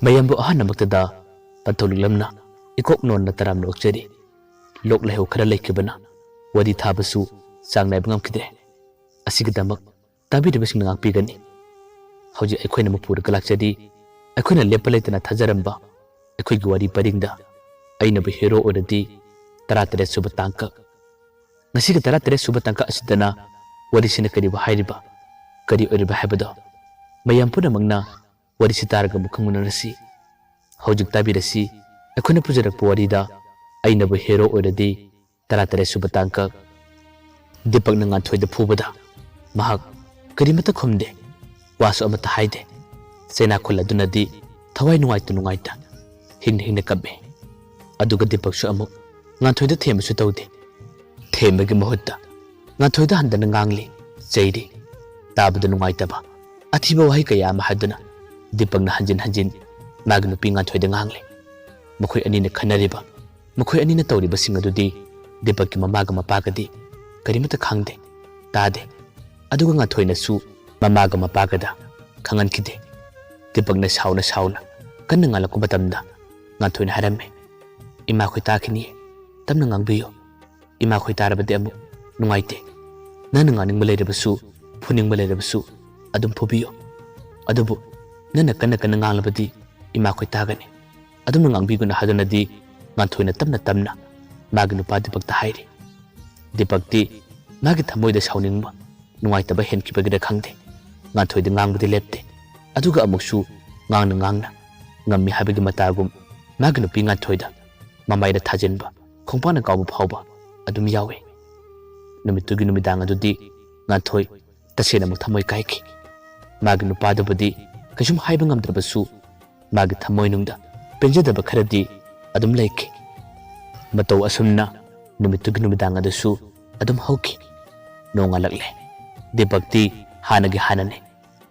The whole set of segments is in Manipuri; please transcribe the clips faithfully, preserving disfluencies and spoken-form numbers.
ꯃꯌꯥꯝꯕꯨ ꯑꯍꯥꯟꯕꯃꯛꯇꯗ ꯄꯟꯊꯧ ꯂꯤꯛꯂꯝꯅ ꯏꯀꯣꯛ ꯅꯣꯟꯅ ꯇꯔꯥꯝꯅ ꯑꯣꯛꯆꯔꯤ꯫ ꯂꯣꯛ ꯂꯥꯏꯍꯧ ꯈꯔ ꯂꯩꯈꯤꯕꯅ ꯋꯥꯔꯤ ꯊꯥꯕꯁꯨ ꯆꯥꯡ ꯅꯥꯏꯕ ꯉꯝꯈꯤꯗ꯭ꯔꯦ꯫ ꯑꯁꯤꯒꯤꯗꯃꯛ ꯇꯥꯕꯤꯔꯤꯕꯁꯤꯡꯅ ꯉꯥꯛꯄꯤꯒꯅꯤ꯫ ꯍꯧꯖꯤꯛ ꯑꯩꯈꯣꯏꯅ ꯑꯃꯨꯛ ꯄꯨꯔꯒ ꯂꯥꯛꯆꯔꯤ꯫ ꯑꯩꯈꯣꯏꯅ ꯂꯦꯞꯄ ꯂꯩꯇꯅ ꯊꯥꯖꯔꯝꯕ ꯑꯩꯈꯣꯏꯒꯤ ꯋꯥꯔꯤ ꯄꯔꯤꯡꯗ ꯑꯩꯅꯕꯨ ꯍꯦꯔꯣ ꯑꯣꯏꯔꯗꯤ ꯇꯔꯥꯇꯔꯦꯠ ꯁꯨꯕ ꯇꯥꯡꯀꯛ꯫ ꯉꯁꯤꯒꯤ ꯇꯔꯥꯇꯔꯦꯠ ꯁꯨꯕ ꯇꯥꯡꯀꯛ ꯑꯁꯤꯗꯅ ꯋꯥꯔꯤꯁꯤꯅ ꯀꯔꯤꯕꯨ ꯍꯥꯏꯔꯤꯕ, ꯀꯔꯤ ꯑꯣꯏꯔꯤꯕ ꯍꯥꯏꯕꯗꯣ ꯃꯌꯥꯝ ꯄꯨꯝꯅꯃꯛꯅ ꯋꯥꯔꯤꯁꯤ ꯇꯥꯔꯒ ꯑꯃꯨꯛ ꯈꯪꯃꯤꯟꯅꯔꯁꯤ꯫ ꯍꯧꯖꯤꯛ ꯇꯥꯕꯤꯔꯁꯤ, ꯑꯩꯈꯣꯏꯅ ꯄꯨꯖꯔꯛꯄ ꯋꯥꯔꯤꯗ ꯑꯩꯅꯕꯨ ꯍꯦꯔꯣ ꯑꯣꯏꯔꯗꯤ ꯇꯔꯥꯇꯔꯦꯠ ꯁꯨꯕ ꯇꯥꯡꯀꯛ꯫ ꯗꯤꯄꯛꯅ ꯉꯥꯟꯊꯣꯏꯗ ꯐꯨꯕꯗ ꯃꯍꯥꯛ ꯀꯔꯤꯃꯠꯇ ꯈꯨꯝꯗꯦ, ꯋꯥꯁꯨ ꯑꯃꯠꯇ ꯍꯥꯏꯗꯦ꯫ ꯆꯩꯅꯥꯈꯣꯜ ꯑꯗꯨꯅꯗꯤ ꯊꯋꯥꯏ ꯅꯨꯡꯉꯥꯏꯇ ꯅꯨꯡꯉꯥꯏꯇ ꯍꯤꯡꯅ ꯍꯤꯡꯅ ꯀꯞꯃꯤ꯫ ꯑꯗꯨꯒ ꯗꯤꯄꯛꯁꯨ ꯑꯃꯨꯛ ꯉꯥꯟꯊꯣꯏꯗ ꯊꯦꯝꯕꯁꯨ ꯇꯧꯗꯦ꯫ ꯊꯦꯝꯕꯒꯤ ꯃꯍꯨꯠꯇ ꯉꯥꯟꯊꯣꯏꯗ ꯍꯟꯗꯅ ꯉꯥꯡꯂꯤ, ꯆꯩꯔꯤ꯫ ꯇꯥꯕꯗ ꯅꯨꯡꯉꯥꯏꯇꯕ ꯑꯊꯤꯕ ꯋꯥꯍꯩ ꯀꯌꯥ ꯑꯃ ꯍꯥꯏꯗꯨꯅ ꯗꯤꯄꯛꯅ ꯍꯟꯖꯤꯟ ꯍꯟꯖꯤꯟ ꯃꯥꯒꯤ ꯅꯨꯄꯤ ꯉꯥꯟꯊꯣꯏꯗ ꯉꯥꯡꯂꯤ꯫ ꯃꯈꯣꯏ ꯑꯅꯤꯅ ꯈꯟꯅꯔꯤꯕ, ꯃꯈꯣꯏ ꯑꯅꯤꯅ ꯇꯧꯔꯤꯕꯁꯤꯡ ꯑꯗꯨꯗꯤ ꯗꯤꯄꯛꯀꯤ ꯃꯃꯥꯒ ꯃꯄꯥꯒꯗꯤ ꯀꯔꯤꯃꯠꯇ ꯈꯪꯗꯦ, ꯇꯥꯗꯦ꯫ ꯑꯗꯨꯒ ꯉꯥꯟꯊꯣꯏꯅꯁꯨ ꯃꯃꯥꯒ ꯃꯄꯥꯒꯗ ꯈꯪꯍꯟꯈꯤꯗꯦ꯫ ꯗꯤꯄꯛꯅ ꯁꯥꯎꯅ ꯁꯥꯎꯅ ꯀꯟꯅ ꯉꯥꯡꯂꯛꯄ ꯃꯇꯝꯗ ꯉꯥꯟꯊꯣꯏꯅ ꯍꯥꯏꯔꯝꯃꯤ, "ꯏꯃꯥꯈꯣꯏ ꯇꯥꯈꯤꯅꯤꯌꯦ, ꯇꯞꯅ ꯉꯥꯡꯕꯤꯌꯨ꯫ ꯏꯃꯥꯈꯣꯏ ꯇꯥꯔꯕꯗꯤ ꯑꯃꯨꯛ ꯅꯨꯡꯉꯥꯏꯇꯦ꯫ ꯅꯪꯅ ꯉꯥꯡꯅꯤꯡꯕ ꯂꯩꯔꯕꯁꯨ, ꯐꯨꯅꯤꯡꯕ ꯂꯩꯔꯕꯁꯨ ꯑꯗꯨꯝ ꯐꯨꯕꯤꯌꯨ꯫ ꯑꯗꯨꯕꯨ ꯅꯪꯅ ꯀꯟꯅ ꯀꯟꯅ ꯉꯥꯡꯂꯕꯗꯤ ꯏꯃꯥꯈꯣꯏ ꯇꯥꯒꯅꯤ꯫ ꯑꯗꯨꯝꯅ ꯉꯥꯡꯕꯤꯒꯅꯨ" ꯍꯥꯏꯗꯨꯅꯗꯤ ꯉꯥꯟꯊꯣꯏꯅ ꯇꯞꯅ ꯇꯞꯅ ꯃꯥꯒꯤ ꯅꯨꯄꯥ ꯗꯤꯄꯛꯇ ꯍꯥꯏꯔꯤ꯫ ꯗꯤꯄꯛꯇꯤ ꯃꯥꯒꯤ ꯊꯃꯣꯏꯗ ꯁꯥꯎꯅꯤꯡꯕ, ꯅꯨꯡꯉꯥꯏꯇꯕ ꯍꯦꯟꯈꯤꯕꯒꯤꯔ ꯈꯪꯗꯦ, ꯉꯥꯟꯊꯣꯏꯗ ꯉꯥꯡꯕꯗꯤ ꯂꯦꯞꯇꯦ꯫ ꯑꯗꯨꯒ ꯑꯃꯨꯛꯁꯨ ꯉꯥꯡꯅ ꯉꯥꯡꯅ ꯉꯝꯃꯤ ꯍꯥꯏꯕꯒꯤ ꯃꯇꯥꯒꯨꯝ ꯃꯥꯒꯤ ꯅꯨꯄꯤ ꯉꯥꯟꯊꯣꯏꯗ ꯃꯃꯥꯏꯗ ꯊꯥꯖꯤꯟꯕ, ꯈꯣꯡꯄꯥꯛꯅ ꯀꯥꯎꯕ ꯐꯥꯎꯕ ꯑꯗꯨꯝ ꯌꯥꯎꯏ꯫ ꯅꯨꯃꯤꯠꯇꯨꯒꯤ ꯅꯨꯃꯤꯗꯥꯡ ꯑꯗꯨꯗꯤ ꯉꯥꯟꯊꯣꯏ ꯇꯁꯦꯡꯅꯃꯛ ꯊꯃꯣꯏ ꯀꯥꯏꯈꯤ꯫ ꯃꯥꯒꯤ ꯅꯨꯄꯥꯗꯨꯕꯨꯗꯤ ꯀꯩꯁꯨꯝ ꯍꯥꯏꯕ ꯉꯝꯗ꯭ꯔꯕꯁꯨ ꯃꯥꯒꯤ ꯊꯃꯣꯏꯅꯨꯡꯗ ꯄꯦꯟꯖꯗꯕ ꯈꯔꯗꯤ ꯑꯗꯨꯝ ꯂꯩꯈꯤ꯫ ꯃꯇꯧ ꯑꯁꯨꯝꯅ ꯅꯨꯃꯤꯠꯇꯨꯒꯤ ꯅꯨꯃꯤꯗꯥꯡ ꯑꯗꯨꯁꯨ ꯑꯗꯨꯝ ꯍꯧꯈꯤ꯫ ꯅꯣꯡꯉꯥꯜꯂꯛꯂꯦ꯫ ꯗꯤꯄꯛꯇꯤ ꯍꯥꯟꯅꯒꯤ ꯍꯥꯟꯅꯅꯤ꯫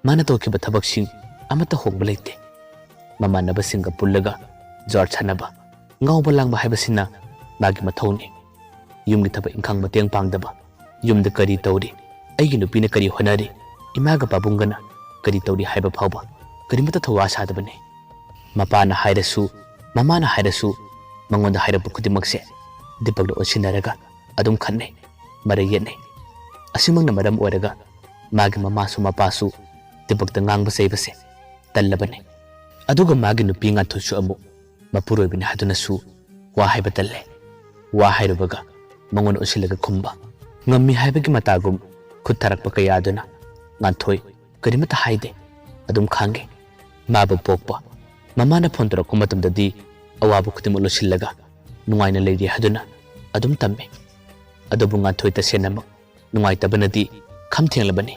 ꯃꯥꯅ ꯇꯧꯈꯤꯕ ꯊꯕꯛꯁꯤꯡ ꯑꯃꯠꯇ ꯍꯣꯡꯕ ꯂꯩꯇꯦ꯫ ꯃꯃꯥꯟꯅꯕꯁꯤꯡꯒ ꯄꯨꯜꯂꯒ ꯖ꯭ꯋꯥꯔ ꯁꯥꯟꯅꯕ, ꯉꯥꯎꯕ ꯂꯥꯡꯕ ꯍꯥꯏꯕꯁꯤꯅ ꯃꯥꯒꯤ ꯃꯊꯧꯅꯤ꯫ ꯌꯨꯝꯒꯤ ꯊꯕꯛ ꯏꯪꯈꯥꯡ ꯃꯇꯦꯡ ꯄꯥꯡꯗꯕ, ꯌꯨꯝꯗ ꯀꯔꯤ ꯇꯧꯔꯤ, ꯑꯩꯒꯤ ꯅꯨꯄꯤꯅ ꯀꯔꯤ ꯍꯣꯠꯅꯔꯤ, ꯏꯃꯥꯒ ꯄꯥꯕꯨꯡꯒꯅ ꯀꯔꯤ ꯇꯧꯔꯤ ꯍꯥꯏꯕ ꯐꯥꯎꯕ ꯀꯔꯤꯃꯠꯇ ꯊꯧꯋꯥ ꯁꯥꯗꯕꯅꯤ꯫ ꯃꯄꯥꯅ ꯍꯥꯏꯔꯁꯨ, ꯃꯃꯥꯅ ꯍꯥꯏꯔꯁꯨ, ꯃꯉꯣꯟꯗ ꯍꯥꯏꯔꯛꯄ ꯈꯨꯗꯤꯡꯃꯛꯁꯦ ꯗꯤꯄꯛꯅ ꯑꯣꯟꯁꯤꯟꯅꯔꯒ ꯑꯗꯨꯝ ꯈꯟꯅꯩ, ꯃꯔꯩ ꯌꯦꯠꯅꯩ꯫ ꯑꯁꯤꯃꯛꯅ ꯃꯔꯝ ꯑꯣꯏꯔꯒ ꯃꯥꯒꯤ ꯃꯃꯥꯁꯨ ꯃꯄꯥꯁꯨ ꯗꯤꯄꯛꯇ ꯉꯥꯡꯕ ꯆꯩꯕꯁꯦ ꯇꯜꯂꯕꯅꯤ꯫ ꯑꯗꯨꯒ ꯃꯥꯒꯤ ꯅꯨꯄꯤ ꯉꯥꯟꯊꯣꯏꯁꯨ ꯑꯃꯨꯛ ꯃꯄꯨꯔꯣꯏꯕꯅꯤ ꯍꯥꯏꯗꯨꯅꯁꯨ ꯋꯥ ꯍꯥꯏꯕ ꯇꯜꯂꯦ꯫ ꯋꯥ ꯍꯥꯏꯔꯨꯕꯒ ꯃꯉꯣꯟꯗ ꯑꯣꯟꯁꯤꯜꯂꯒ ꯈꯨꯝꯕ ꯉꯝꯃꯤ ꯍꯥꯏꯕꯒꯤ ꯃꯇꯥꯒꯨꯝ ꯈꯨꯠ ꯊꯥꯔꯛꯄ ꯀꯌꯥꯗꯨꯅ ꯉꯥꯟꯊꯣꯏ ꯀꯔꯤꯃꯠꯇ ꯍꯥꯏꯗꯦ꯫ ꯑꯗꯨꯝ ꯈꯥꯡꯒꯦ꯫ ꯃꯥꯕꯨ ꯄꯣꯛꯄ ꯃꯃꯥꯅ ꯐꯣꯟ ꯇꯧꯔꯛꯄ ꯃꯇꯝꯗꯗꯤ ꯑꯋꯥꯕ ꯈꯨꯗꯤꯡꯃꯛ ꯂꯣꯏꯁꯤꯜꯂꯒ ꯅꯨꯡꯉꯥꯏꯅ ꯂꯩꯔꯤ ꯍꯥꯏꯗꯨꯅ ꯑꯗꯨꯝ ꯇꯝꯃꯤ꯫ ꯑꯗꯨꯕꯨ ꯉꯥꯟꯊꯣꯏ ꯇꯁꯦꯡꯅꯃꯛ ꯅꯨꯡꯉꯥꯏꯇꯕꯅꯗꯤ ꯈꯝ ꯊꯦꯡꯂꯕꯅꯤ꯫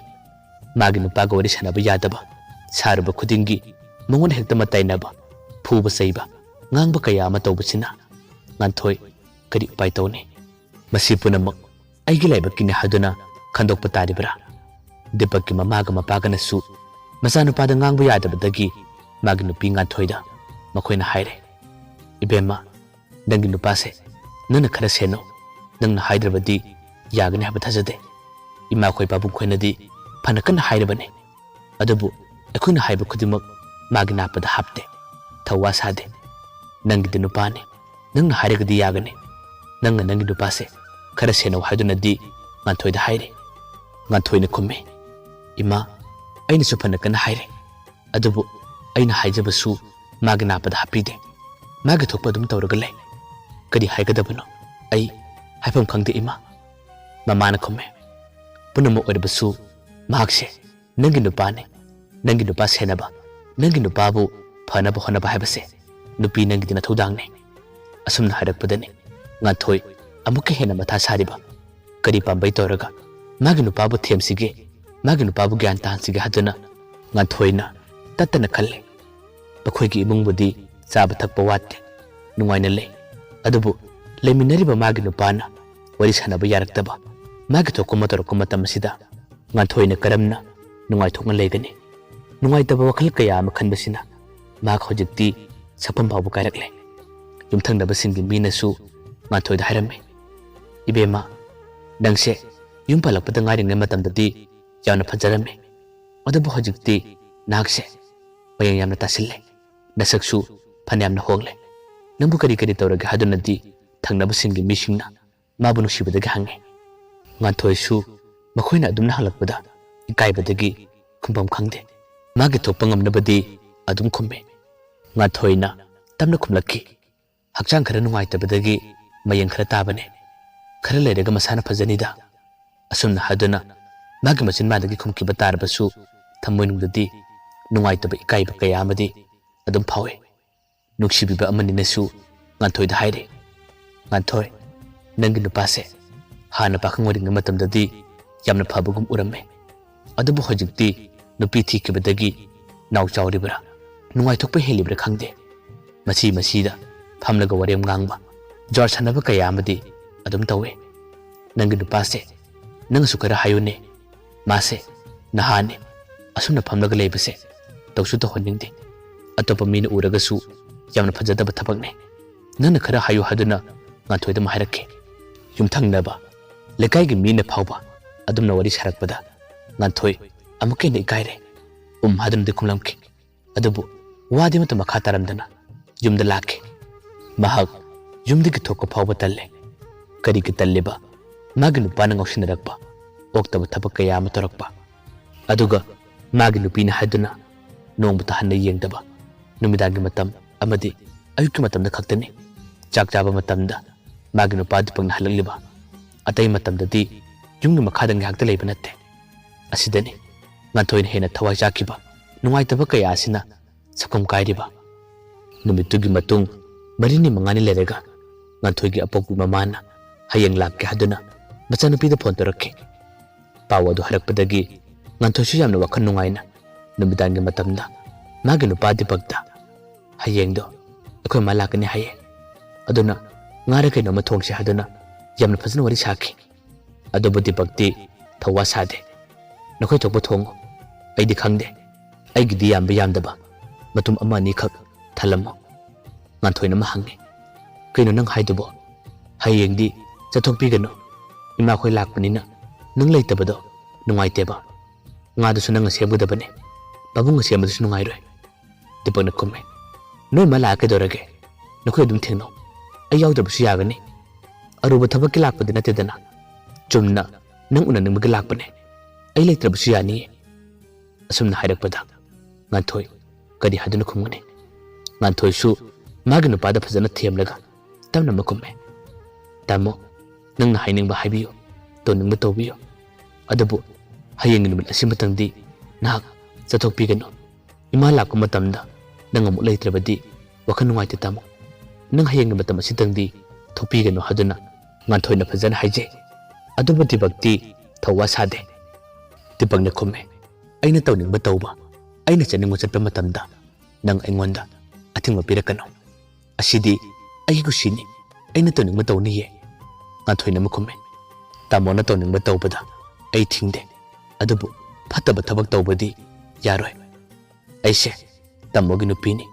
ꯃꯥꯒꯤ ꯅꯨꯄꯥꯒ ꯋꯥꯔꯤ ꯁꯥꯟꯅꯕ ꯌꯥꯗꯕ, ꯁꯥꯔꯨꯕ ꯈꯨꯗꯤꯡꯒꯤ ꯃꯉꯣꯟꯗ ꯍꯦꯛꯇ ꯃꯇꯥꯏꯅꯕ, ꯐꯨꯕ ꯆꯩꯕ, ꯉꯥꯡꯕ ꯀꯌꯥ ꯑꯃ ꯇꯧꯕꯁꯤꯅ ꯉꯥꯟꯊꯣꯏ ꯀꯔꯤ ꯎꯄꯥꯏ ꯇꯧꯅꯤ? ꯃꯁꯤ ꯄꯨꯝꯅꯃꯛ ꯑꯩꯒꯤ ꯂꯥꯏꯕꯛꯀꯤꯅꯤ ꯍꯥꯏꯗꯨꯅ ꯈꯟꯗꯣꯛꯄ ꯇꯥꯔꯤꯕ꯭ꯔꯥ? ꯗꯤꯄꯛꯀꯤ ꯃꯃꯥꯒ ꯃꯄꯥꯒꯅꯁꯨ ꯃꯆꯥꯅꯨꯄꯥꯗ ꯉꯥꯡꯕ ꯌꯥꯗꯕꯗꯒꯤ ꯃꯥꯒꯤ ꯅꯨꯄꯤ ꯉꯥꯟꯊꯣꯏꯗ ꯃꯈꯣꯏꯅ ꯍꯥꯏꯔꯦ, "ꯏꯕꯦꯝꯃ, ꯅꯪꯒꯤ ꯅꯨꯄꯥꯁꯦ ꯅꯪꯅ ꯈꯔ ꯁꯦꯟꯅꯧ꯫ ꯅꯪꯅ ꯍꯥꯏꯗ꯭ꯔꯕꯗꯤ ꯌꯥꯒꯅꯤ ꯍꯥꯏꯕ ꯊꯥꯖꯗꯦ꯫ ꯏꯃꯥꯈꯣꯏ ꯄꯥꯕꯨꯡꯈꯣꯏꯅꯗꯤ ꯐꯅ ꯀꯟꯅ ꯍꯥꯏꯔꯕꯅꯤ꯫ ꯑꯗꯨꯕꯨ ꯑꯩꯈꯣꯏꯅ ꯍꯥꯏꯕ ꯈꯨꯗꯤꯡꯃꯛ ꯃꯥꯒꯤ ꯅꯥꯞꯄꯗ ꯍꯥꯞꯇꯦ, ꯊꯧꯋꯥ ꯁꯥꯗꯦ꯫ ꯅꯪꯒꯤꯗꯤ ꯅꯨꯄꯥꯅꯤ, ꯅꯪꯅ ꯍꯥꯏꯔꯒꯗꯤ ꯌꯥꯒꯅꯤ꯫ ꯅꯪꯅ ꯅꯪꯒꯤ ꯅꯨꯄꯥꯁꯦ ꯈꯔ ꯁꯦꯟꯅꯧ ꯍꯥꯏꯗꯨꯅꯗꯤ ꯉꯥꯟꯊꯣꯏꯗ ꯍꯥꯏꯔꯦ꯫" ꯉꯥꯟꯊꯣꯏꯅ ꯈꯨꯝꯃꯤ, "ꯏꯃꯥ, ꯑꯩꯅꯁꯨ ꯐꯅ ꯀꯟꯅ ꯍꯥꯏꯔꯦ꯫ ꯑꯗꯨꯕꯨ ꯑꯩꯅ ꯍꯥꯏꯖꯕꯁꯨ ꯃꯥꯒꯤ ꯅꯥꯞꯄꯗ ꯍꯥꯞꯄꯤꯗꯦ꯫ ꯃꯥꯒꯤ ꯊꯣꯛꯄ ꯑꯗꯨꯝ ꯇꯧꯔꯒ ꯂꯩ꯫ ꯀꯔꯤ ꯍꯥꯏꯒꯗꯕꯅꯣ ꯑꯩ ꯍꯥꯏꯐꯝ ꯈꯪꯗꯦ, ꯏꯃꯥ꯫" ꯃꯃꯥꯅ ꯈꯨꯝꯃꯦ, "ꯄꯨꯝꯅꯃꯛ ꯑꯣꯏꯔꯕꯁꯨ ꯃꯍꯥꯛꯁꯦ ꯅꯪꯒꯤ ꯅꯨꯄꯥꯅꯤ꯫ ꯅꯪꯒꯤ ꯅꯨꯄꯥ ꯁꯦꯟꯅꯕ, ꯅꯪꯒꯤ ꯅꯨꯄꯥꯕꯨ ꯐꯅꯕ ꯍꯣꯠꯅꯕ ꯍꯥꯏꯕꯁꯦ ꯅꯨꯄꯤ ꯅꯪꯒꯤꯗꯤ ꯅꯊꯧꯗꯥꯡꯅꯤ꯫" ꯑꯁꯨꯝꯅ ꯍꯥꯏꯔꯛꯄꯗꯅꯤ ꯉꯥꯟꯊꯣꯏ ꯑꯃꯨꯛꯀ ꯍꯦꯟꯅ ꯃꯊꯥ ꯁꯥꯔꯤꯕ꯫ ꯀꯔꯤ ꯄꯥꯝꯕꯩ ꯇꯧꯔꯒ ꯃꯥꯒꯤ ꯅꯨꯄꯥꯕꯨ ꯊꯦꯝꯁꯤꯒꯦ, ꯃꯥꯒꯤ ꯅꯨꯄꯥꯕꯨ ꯒ꯭ꯌꯥꯟ ꯇꯥꯍꯟꯁꯤꯒꯦ ꯍꯥꯏꯗꯨꯅ ꯉꯥꯟꯊꯣꯏꯅ ꯇꯠꯇꯅ ꯈꯜꯂꯦ꯫ ꯃꯈꯣꯏꯒꯤ ꯏꯃꯨꯡꯕꯨꯗꯤ ꯆꯥꯕ ꯊꯛꯄ ꯋꯥꯠꯇꯦ, ꯅꯨꯡꯉꯥꯏꯅ ꯂꯩ꯫ ꯑꯗꯨꯕꯨ ꯂꯩꯃꯤꯟꯅꯔꯤꯕ ꯃꯥꯒꯤ ꯅꯨꯄꯥꯅ ꯋꯥꯔꯤ ꯁꯥꯟꯅꯕ ꯌꯥꯔꯛꯇꯕ, ꯃꯥꯒꯤ ꯊꯣꯛꯄ ꯑꯃ ꯇꯧꯔꯛꯄ ꯃꯇꯝ ꯑꯁꯤꯗ ꯉꯥꯟꯊꯣꯏꯅ ꯀꯔꯝꯅ ꯅꯨꯡꯉꯥꯏꯊꯣꯛꯅ ꯂꯩꯒꯅꯤ? ꯅꯨꯡꯉꯥꯏꯇꯕ ꯋꯥꯈꯜ ꯀꯌꯥ ꯑꯃ ꯈꯟꯕꯁꯤꯅ ꯃꯍꯥꯛ ꯍꯧꯖꯤꯛꯇꯤ ꯁꯛꯐꯝ ꯐꯥꯎꯕ ꯀꯥꯏꯔꯛꯂꯦ꯫ ꯌꯨꯝꯊꯪꯅꯕꯁꯤꯡꯒꯤ ꯃꯤꯅꯁꯨ ꯉꯥꯟꯊꯣꯏꯗ ꯍꯥꯏꯔꯝꯃꯤ, "ꯏꯕꯦꯝꯃ, ꯅꯪꯁꯦ ꯌꯨꯝ ꯄꯥꯜꯂꯛꯄꯗ ꯉꯥꯏꯔꯤꯉꯩ ꯃꯇꯝꯗꯗꯤ ꯌꯥꯝꯅ ꯐꯖꯔꯝꯃꯤ, ꯑꯗꯨꯕꯨ ꯍꯧꯖꯤꯛꯇꯤ ꯅꯍꯥꯛꯁꯦ ꯃꯌꯦꯡ ꯌꯥꯝꯅ ꯇꯥꯁꯤꯜꯂꯦ꯫ ꯅꯁꯛꯁꯨ ꯐꯅꯌꯥꯝꯅ ꯍꯣꯡꯂꯦ꯫ ꯅꯪꯕꯨ ꯀꯔꯤ ꯀꯔꯤ ꯇꯧꯔꯒꯦ ꯍꯥꯏꯗꯨꯅꯗꯤ ꯊꯪꯅꯕꯁꯤꯡꯒꯤ ꯃꯤꯁꯤꯡꯅ ꯃꯥꯕꯨ ꯅꯨꯡꯁꯤꯕꯗꯒꯤ ꯍꯪꯉꯤ꯫ ꯉꯥꯟꯊꯣꯏꯁꯨ ꯃꯈꯣꯏꯅ ꯑꯗꯨꯝꯅ ꯍꯪꯂꯛꯄꯗ ꯏꯀꯥꯏꯕꯗꯒꯤ ꯈꯨꯝꯐꯝ ꯈꯪꯗꯦ꯫ ꯃꯥꯒꯤ ꯊꯣꯛꯄ ꯉꯝꯅꯕꯗꯤ ꯑꯗꯨꯝ ꯈꯨꯝꯃꯤ꯫ ꯉꯥꯟꯊꯣꯏꯅ ꯇꯞꯅ ꯈꯨꯝꯂꯛꯈꯤ, "ꯍꯛꯆꯥꯡ ꯈꯔ ꯅꯨꯡꯉꯥꯏꯇꯕꯗꯒꯤ ꯃꯌꯦꯡ ꯈꯔ ꯇꯥꯕꯅꯦ꯫ ꯈꯔ ꯂꯩꯔꯒ ꯃꯁꯥꯅ ꯐꯖꯅꯤꯗ"꯫ ꯑꯁꯨꯝꯅ ꯍꯥꯏꯗꯨꯅ ꯃꯥꯒꯤ ꯃꯆꯤꯟꯕꯥꯟꯗꯒꯤ ꯈꯨꯝꯈꯤꯕ ꯇꯥꯔꯕꯁꯨ ꯊꯃꯣꯏꯅꯨꯡꯗꯗꯤ ꯅꯨꯡꯉꯥꯏꯇꯕ, ꯏꯀꯥꯏꯕ ꯀꯌꯥ ꯑꯃꯗꯤ ꯑꯗꯨꯝ ꯐꯥꯎꯏ꯫ ꯅꯨꯡꯁꯤꯕꯤꯕ ꯑꯃꯅꯤꯅꯁꯨ ꯉꯥꯟꯊꯣꯏꯗ ꯍꯥꯏꯔꯦ, "ꯉꯥꯟꯊꯣꯏ, ꯅꯪꯒꯤ ꯅꯨꯄꯥꯁꯦ ꯍꯥꯟꯅ ꯄꯥꯈꯪ ꯑꯣꯏꯔꯤꯉꯩ ꯃꯇꯝꯗꯗꯤ ꯌꯥꯝꯅ ꯐꯕꯒꯨꯝ ꯎꯔꯝꯃꯦ, ꯑꯗꯨꯕꯨ ꯍꯧꯖꯤꯛꯇꯤ ꯅꯨꯄꯤ ꯊꯤꯈꯤꯕꯗꯒꯤ ꯅꯥꯎ ꯆꯥꯎꯔꯤꯕ꯭ꯔꯥ, ꯅꯨꯡꯉꯥꯏꯊꯣꯛꯄ ꯍꯦꯜꯂꯤꯕ꯭ꯔꯥ ꯈꯪꯗꯦ꯫ ꯃꯁꯤ ꯃꯁꯤꯗ ꯐꯝꯂꯒ ꯋꯥꯔꯦꯝ ꯉꯥꯡꯕ, ꯖ꯭ꯋꯥꯔ ꯁꯥꯟꯅꯕ ꯀꯌꯥ ꯑꯃꯗꯤ ꯑꯗꯨꯝ ꯇꯧꯋꯦ꯫ ꯅꯪꯒꯤ ꯅꯨꯄꯥꯁꯦ ꯅꯪꯁꯨ ꯈꯔ ꯍꯥꯏꯌꯨꯅꯦ꯫ ꯃꯥꯁꯦ ꯅꯍꯥꯅꯤ, ꯑꯁꯨꯝꯅ ꯐꯝꯂꯒ ꯂꯩꯕꯁꯦ ꯇꯧꯁꯨ ꯇꯧꯍꯟꯅꯤꯡꯗꯦ꯫ ꯑꯇꯣꯞꯄ ꯃꯤꯅ ꯎꯔꯒꯁꯨ ꯌꯥꯝꯅ ꯐꯖꯗꯕ ꯊꯕꯛꯅꯦ꯫ ꯅꯪꯅ ꯈꯔ ꯍꯥꯏꯌꯨ" ꯍꯥꯏꯗꯨꯅ ꯉꯥꯟꯊꯣꯏꯗ ꯑꯃ ꯍꯥꯏꯔꯛꯈꯤ꯫ ꯌꯨꯝꯊꯪꯅꯕ ꯂꯩꯀꯥꯏꯒꯤ ꯃꯤꯅ ꯐꯥꯎꯕ ꯑꯗꯨꯝꯅ ꯋꯥꯔꯤ ꯁꯥꯔꯛꯄꯗ ꯉꯥꯟꯊꯣꯏ ꯑꯃꯨꯛꯀ ꯍꯦꯟꯅ ꯏꯀꯥꯏꯔꯦ꯫ "ꯎꯝ" ꯍꯥꯏꯗꯨꯅꯗꯤ ꯈꯨꯝꯂꯝꯈꯤ꯫ ꯑꯗꯨꯕꯨ ꯋꯥꯗꯤ ꯑꯃꯠꯇ ꯃꯈꯥ ꯇꯥꯔꯝꯗꯅ ꯌꯨꯝꯗ ꯂꯥꯛꯈꯤ꯫ ꯃꯍꯥꯛ ꯌꯨꯝꯗꯒꯤ ꯊꯣꯛꯄ ꯐꯥꯎꯕ ꯇꯜꯂꯦ꯫ ꯀꯔꯤꯒꯤ ꯇꯜꯂꯤꯕ? ꯃꯥꯒꯤ ꯅꯨꯄꯥꯅ ꯉꯥꯎꯁꯤꯟꯅꯔꯛꯄ, ꯑꯣꯛꯇꯕ ꯊꯕꯛ ꯀꯌꯥ ꯑꯃ ꯇꯧꯔꯛꯄ, ꯑꯗꯨꯒ ꯃꯥꯒꯤ ꯅꯨꯄꯤꯅ ꯍꯥꯏꯗꯨꯅ ꯅꯣꯡꯃꯇ ꯍꯟꯅ ꯌꯦꯡꯗꯕ, ꯅꯨꯃꯤꯗꯥꯡꯒꯤ ꯃꯇꯝ ꯑꯃꯗꯤ ꯑꯌꯨꯛꯀꯤ ꯃꯇꯝꯗ ꯈꯛꯇꯅꯤ ꯆꯥꯛ ꯆꯥꯕ ꯃꯇꯝꯗ ꯃꯥꯒꯤ ꯅꯨꯄꯥ ꯗꯤꯄꯛꯅ ꯍꯜꯂꯛꯂꯤꯕ꯫ ꯑꯇꯩ ꯃꯇꯝꯗꯗꯤ ꯌꯨꯝꯒꯤ ꯃꯈꯥꯗ ꯉꯥꯏꯍꯥꯛꯇ ꯂꯩꯕ ꯅꯠꯇꯦ꯫ ꯑꯁꯤꯗꯅꯤ ꯉꯥꯟꯊꯣꯏꯅ ꯍꯦꯟꯅ ꯊꯋꯥꯏ ꯆꯥꯛꯈꯤꯕ, ꯅꯨꯡꯉꯥꯏꯇꯕ ꯀꯌꯥ ꯑꯁꯤꯅ ꯁꯛꯐꯝ ꯀꯥꯏꯔꯤꯕ꯫ ꯅꯨꯃꯤꯠꯇꯨꯒꯤ ꯃꯇꯨꯡ ꯃꯔꯤꯅꯤ ꯃꯉꯥꯅꯤ ꯂꯩꯔꯒ ꯉꯥꯟꯊꯣꯏꯒꯤ ꯑꯄꯣꯛꯄꯤ ꯃꯃꯥꯅ ꯍꯌꯦꯡ ꯂꯥꯛꯀꯦ ꯍꯥꯏꯗꯨꯅ ꯃꯆꯥꯅꯨꯄꯤꯗ ꯐꯣꯟ ꯇꯧꯔꯛꯈꯤ꯫ ꯄꯥꯎ ꯑꯗꯨ ꯍꯥꯏꯔꯛꯄꯗꯒꯤ ꯉꯥꯟꯊꯣꯏꯁꯨ ꯌꯥꯝꯅ ꯋꯥꯈꯜ ꯅꯨꯡꯉꯥꯏꯅ ꯅꯨꯃꯤꯗꯥꯡꯒꯤ ꯃꯇꯝꯗ ꯃꯥꯒꯤ ꯅꯨꯄꯥ ꯗꯤꯄꯛꯇ ꯍꯌꯦꯡꯗꯣ ꯑꯩꯈꯣꯏ ꯃꯥ ꯂꯥꯛꯀꯅꯤ ꯍꯥꯏꯌꯦ, ꯑꯗꯨꯅ ꯉꯥꯔ ꯀꯩꯅꯣꯝꯃ ꯊꯣꯡꯁꯦ ꯍꯥꯏꯗꯨꯅ ꯌꯥꯝꯅ ꯐꯖꯅ ꯋꯥꯔꯤ ꯁꯥꯈꯤ꯫ ꯑꯗꯨꯕꯨ ꯗꯤꯄꯛꯇꯤ ꯊꯧꯋꯥ ꯁꯥꯗꯦ꯫ "ꯅꯈꯣꯏ ꯊꯣꯛꯄ ꯊꯣꯡꯉꯨ, ꯑꯩꯗꯤ ꯈꯪꯗꯦ꯫ ꯑꯩꯒꯤꯗꯤ ꯌꯥꯝꯕ ꯌꯥꯝꯗꯕ ꯃꯇꯨꯝ ꯑꯃ ꯑꯅꯤꯈꯛ ꯊꯜꯂꯝꯃꯣ"꯫ ꯉꯥꯟꯊꯣꯏꯅ ꯑꯃ ꯍꯪꯉꯤ꯫ "ꯀꯩꯅꯣ ꯅꯪ ꯍꯥꯏꯗꯨꯕꯣ? ꯍꯌꯦꯡꯗꯤ ꯆꯠꯊꯣꯛꯄꯤꯒꯅꯨ꯫ ꯏꯃꯥꯈꯣꯏ ꯂꯥꯛꯄꯅꯤꯅ ꯅꯪ ꯂꯩꯇꯕꯗꯣ ꯅꯨꯡꯉꯥꯏꯇꯦꯕ꯫ ꯉꯥꯗꯨꯁꯨ ꯅꯪꯅ ꯁꯦꯝꯒꯗꯕꯅꯤ꯫ ꯄꯥꯕꯨꯡꯅ ꯁꯦꯝꯕꯗꯨꯁꯨ ꯅꯨꯡꯉꯥꯏꯔꯣꯏ"꯫ ꯗꯤꯄꯛꯅ ꯈꯨꯝꯃꯦ꯫ "ꯅꯣꯏ ꯃꯥ ꯂꯥꯛꯑ ꯀꯩꯗꯧꯔꯒꯦ? ꯅꯈꯣꯏ ꯑꯗꯨꯝ ꯊꯦꯡꯅꯧ꯫ ꯑꯩ ꯌꯥꯎꯗ꯭ꯔꯕꯁꯨ ꯌꯥꯒꯅꯤ꯫ ꯑꯔꯨꯕ ꯊꯕꯛꯀꯤ ꯂꯥꯛꯄꯗꯤ ꯅꯠꯇꯦꯗꯅ꯫ ꯆꯨꯝꯅ ꯅꯪ ꯎꯅꯅꯤꯡꯕꯒꯤ ꯂꯥꯛꯄꯅꯦ꯫ ꯑꯩ ꯂꯩꯇ꯭ꯔꯕꯁꯨ ꯌꯥꯅꯤꯌꯦ"꯫ ꯑꯁꯨꯝꯅ ꯍꯥꯏꯔꯛꯄꯗ ꯉꯥꯟꯊꯣꯏ ꯀꯔꯤ ꯍꯥꯏꯗꯨꯅ ꯈꯨꯝꯒꯅꯤ? ꯉꯥꯟꯊꯣꯏꯁꯨ ꯃꯥꯒꯤ ꯅꯨꯄꯥꯗ ꯐꯖꯅ ꯊꯦꯝꯂꯒ ꯇꯞꯅ ꯑꯃ ꯈꯨꯝꯃꯦ, "ꯇꯥꯃꯣ, ꯅꯪꯅ ꯍꯥꯏꯅꯤꯡꯕ ꯍꯥꯏꯕꯤꯌꯨ, ꯇꯧꯅꯤꯡꯕ ꯇꯧꯕꯤꯌꯨ꯫ ꯑꯗꯨꯕꯨ ꯍꯌꯦꯡꯒꯤ ꯅꯨꯃꯤꯠ ꯑꯁꯤꯃꯇꯪꯗꯤ ꯅꯍꯥꯛ ꯆꯠꯊꯣꯛꯄꯤꯒꯅꯨ꯫ ꯏꯃꯥ ꯂꯥꯛꯄ ꯃꯇꯝꯗ ꯅꯪ ꯑꯃꯨꯛ ꯂꯩꯇ꯭ꯔꯕꯗꯤ ꯋꯥꯈꯜ ꯅꯨꯡꯉꯥꯏꯇꯦ ꯇꯥꯃꯣ꯫ ꯅꯪ ꯍꯌꯦꯡꯒꯤ ꯃꯇꯝ ꯑꯁꯤꯗꯪꯗꯤ ꯊꯣꯛꯄꯤꯒꯅꯨ" ꯍꯥꯏꯗꯨꯅ ꯉꯥꯟꯊꯣꯏꯅ ꯐꯖꯅ ꯍꯥꯏꯖꯩ꯫ ꯑꯗꯨꯕꯨ ꯗꯤꯄꯛꯇꯤ ꯊꯧꯋꯥ ꯁꯥꯗꯦ꯫ ꯗꯤꯄꯛꯅ ꯈꯨꯝꯃꯦ, "ꯑꯩꯅ ꯇꯧꯅꯤꯡꯕ ꯇꯧꯕ, ꯑꯩꯅ ꯆꯠꯅꯤꯡꯕ ꯆꯠꯄ ꯃꯇꯝꯗ ꯅꯪ ꯑꯩꯉꯣꯟꯗ ꯑꯊꯤꯡꯕ ꯄꯤꯔꯛꯀꯅꯨ꯫ ꯑꯁꯤꯗꯤ ꯑꯩꯒꯤ ꯀꯨꯁꯤꯅꯤ, ꯑꯩꯅ ꯇꯧꯅꯤꯡꯕ ꯇꯧꯅꯤꯌꯦ"꯫ ꯉꯥꯟꯊꯣꯏꯅ ꯑꯃꯨꯛ ꯈꯨꯝꯃꯦ, "ꯇꯥꯃꯣꯅ ꯇꯧꯅꯤꯡꯕ ꯇꯧꯕꯗ ꯑꯩ ꯊꯤꯡꯗꯦ, ꯑꯗꯨꯕꯨ ꯐꯠꯇꯕ ꯊꯕꯛ ꯇꯧꯕꯗꯤ ꯌꯥꯔꯣꯏ꯫ ꯑꯩꯁꯦ ꯇꯥꯃꯣꯒꯤ ꯅꯨꯄꯤꯅꯤ꯫